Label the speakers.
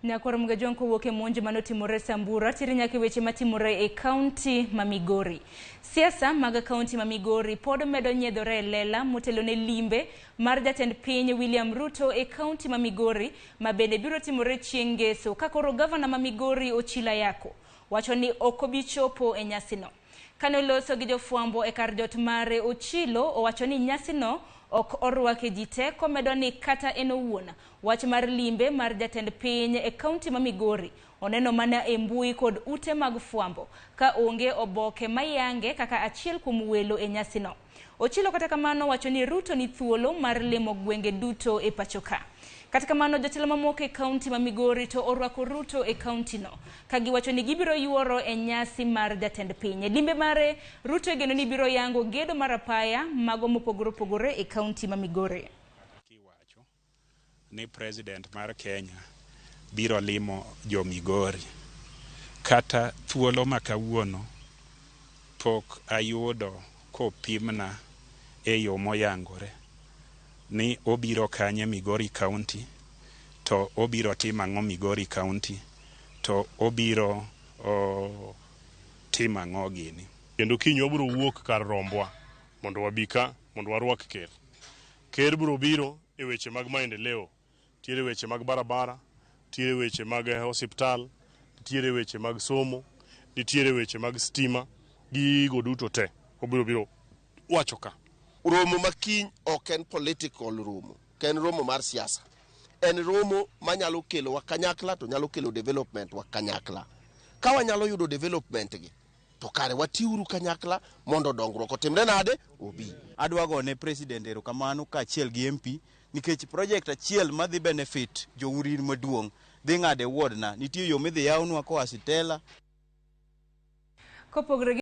Speaker 1: Nyakwar Mgajwang' kowuok e monj manotimore Samburu tiri nyaka e weche matimore e kaunti ma Migori. Siasa mag kaunti ma Migori pod medo nyiedhore e lela motelo ne limbe mar jatend piny William Ruto e kaunti ma Migori ma bende biro timore chieng' ngeso ka koro gavana ma Migori Ochilo Ayako wacho ni ok obi chopo e nyasino. Kane oloso gi jofwambo e kar jot mare Ochilo owacho ni nyasino ok orwake ji te komedo ni kata en owuon wach mar limbe mar jatend piny e kaunti ma Migori oneno mana e mbui kod ute mag fwambo ka onge oboke mayange kaka achiel kuom welo e nyasino. Ochilo kata kamano wacho ni Ruto ni thuolo mar limo gwenge duto e pacho ka. Kata kamano jotelo mamoko e kaunti ma Migori to orwako Ruto e kaunti no ka giwacho ni gibiro yuoro e nyasi mar jatend piny. E limbe mare Ruto igeno ni biro yango gedo mar apaya mago mopogore opogore e kaunti ma Migori.
Speaker 2: Kiwacho ni president mar Kenya biro limo jo Migori. Kata thuolo ma kawuono pok ayudo kopimna e yo moyangore ni obiro kanye Migori County to obiro timo ang'o Migori County to obiro timo ang'o gini.
Speaker 3: Kendo kiny wabiro wuok kar rombwa mondo wabi ka mondo warwak ker. Ker biro biro e weche mag maendeleo, nitiere weche mag barabara, nitiere weche mag osiptal, nitiere weche mag somo, nitiere weche mag stima, gigo duto te obiro biro wacho ka.
Speaker 4: Romo ma kiny ok en political romo, ok en romo mar siasa. En romo manyalo kelo wa kanyakla to nyalo kelo development wa kanyakla. Ka wanyalo yudo development gi, to kare watiuru kanyakla mondo dongruok otimre nade obi.
Speaker 5: Adwa gone president erokamano kaachiel gi MP nikech project achiel madhi benefit jourin maduong' dhi ng'ado e ward na. Nitie yo midhi yawnwa koa Sitela.
Speaker 1: Kopogore.